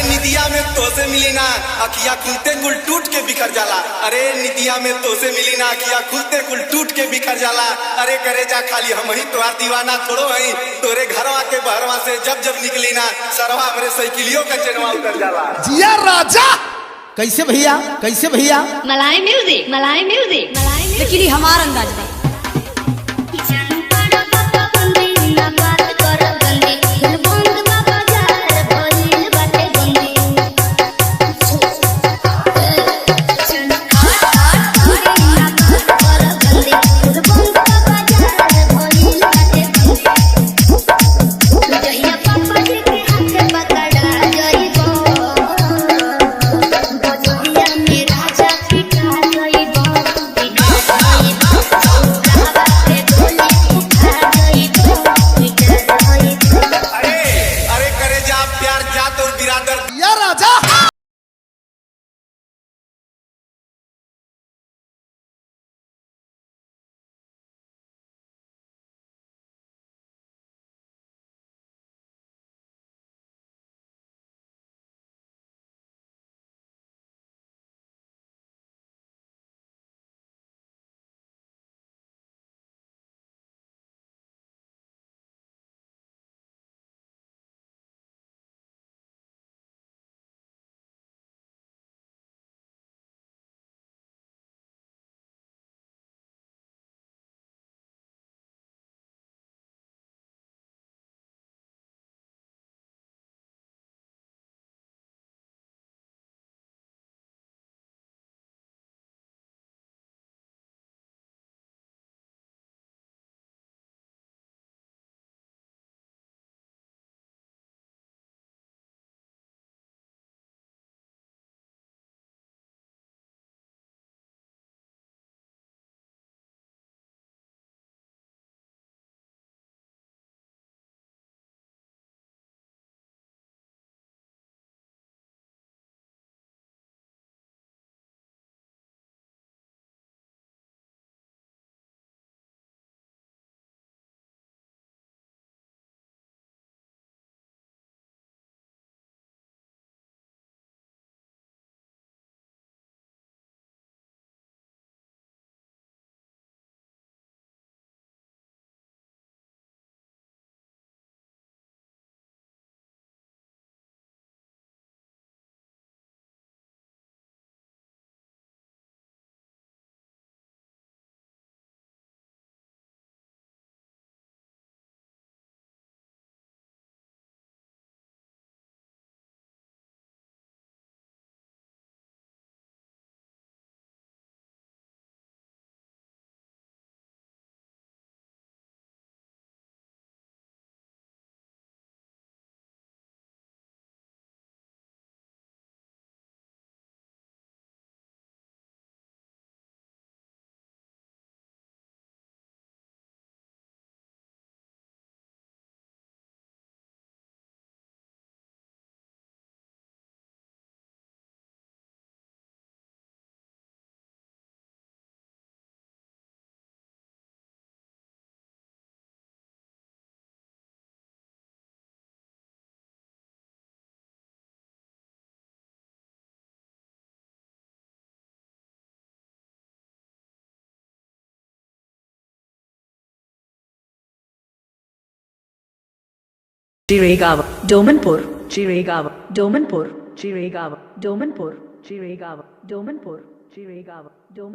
अरे निदिया में तोसे मिली ना, अखिया खुलते कुल टूट के बिखर जाला। अरे निदिया में तोसे मिली ना, अखिया खुलते कुल टूट के बिखर जाला। अरे करे जा खाली हम ही तोहार दीवाना थोड़ो हई, तोरे घरवा के बहरवा से जब जब निकली ना, सरवा हमरे साइकिलियों का चेनवा उतर जाला। जिया राजा। कैसे भैया, कैसे भैया? Malai music, Malai music, Malai music. लेकिन ये हमार अंदाज बा। अरे अरे करे जा प्यार जात और बिरादर। जिया राजा। Jiregaon, Domanpur, Jiregaon, Domanpur, Jiregaon, Domanpur, Jiregaon, Domanpur, Jiregaon, Doman